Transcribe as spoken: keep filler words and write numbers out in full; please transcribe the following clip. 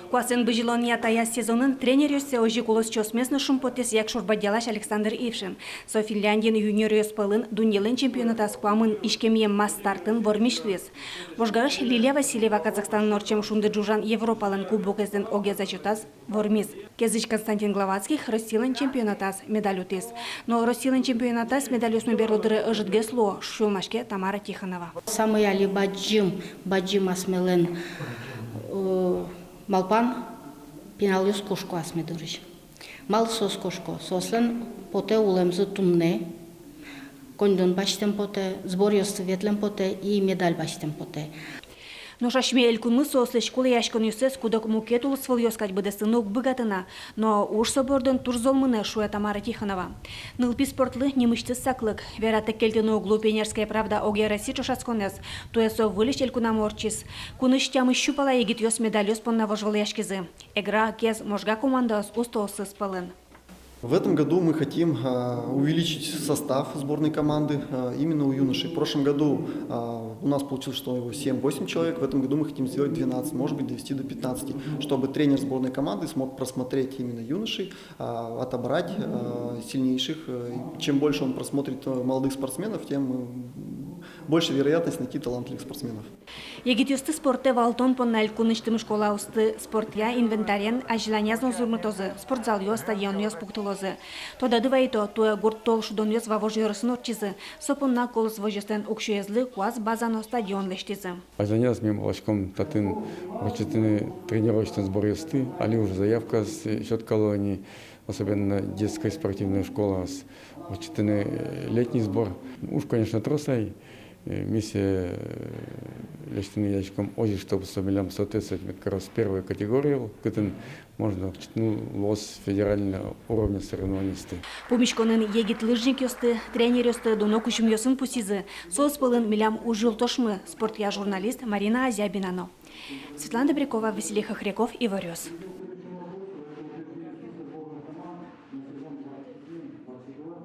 Куасэн бызьылонъя таяз сезонын тренеръёссэ озьы ик улосчиосмес но шумпоттӥз Якшур-Бӧдьялась Александр Ившин. Со Финляндиын юниоръёс пӧлын дуннелэн чемпионатаз куамын иськемъем масс стартын вормись луиз. Можгаысь Лилия Васильева Казахстанын ортчем шунды ӝужан Европалэн кубоkezлэн огез зачётаз вормиз. Кезысь Константин Главатских Россилэн чемпионатаз медаль утӥз. Но Россилэн чемпионатаз медальёсмы берло дыре ӧжытгес луо, сюлмаське Тамара Тихонова. Самой али бадӟым, бадӟым асмелэн, э, малпан: пиналъёс кошко асме дорысь. Малы соос кошко? Соослэн потэ улэмзы туннэ, коньдон басьтэм потэ, сборъёсы ветлэм потэ и медаль басьтэм потэ. Нош асьме элькунмы соослэсь кулэяськонъёссэс куд-ог мукет улосвылъёс кадь быдэстыны уг быгаты на. Но уж со бордын туж зол мынэ, шуэ Тамара Тихонова. Нылпи спортлы нимысьтыз саклык. Вератэк кельтыны уг лу «Пионерская правда» огъя Россия ӵошатсконэз. Туэ со выльысь элькунамы ортчиз. Кунысь тямыс сю пала егитъёс медальёс понна вожвылъяськизы. Эгра, Кез, Можга командаос устоосыз пӧлын. В этом году мы хотим, а, увеличить состав сборной команды, а, именно у юношей. В прошлом году, а, у нас получилось, что его семь-восемь человек, в этом году мы хотим сделать двенадцать, может быть, довести до пятнадцати, чтобы тренер сборной команды смог просмотреть именно юношей, а, отобрать, а, сильнейших. Э, чем больше он просмотрит, э, молодых спортсменов, тем, м, больше вероятность найти талантливых спортсменов. Егитъёсты спортэ валтон понна элькунысьтым школаосты спортъя инвентарен азьланяз но узырмытозы, спортзалъёс, стадионъёс пуктылозы. Тодады вайто, туэ гурт тол шудонъёс Вавож ёросын ортчизы. Со понна колос возёслэн уксёезлы куас база но стадион лэсьтӥзы. Азьланяз ми малпаськом татын ортчытыны тренировочной сборъёсты, али уже заявкаос, э, сёткало ини, особенно детской спортивной школаос, ортчытыны, э, летний сбор. Уж, конечно, трос ай, э, ми сое, э, лэсьтыны ӧй яськом озьы, чтобы со милям соответствовать, мед кароз первой категорие, кытын можно ортчытыны луоз федерального уровня соревнованиосты. Пумиськонын егит лыжникъёсты, тренеръёсты дуно кузьымъёсын пусйизы. Соос пӧлын милям уж юлтошмы, спортъя журналист Марина Азябина но. Светлана Добрякова, Василий Хохряков, «Иворъёс».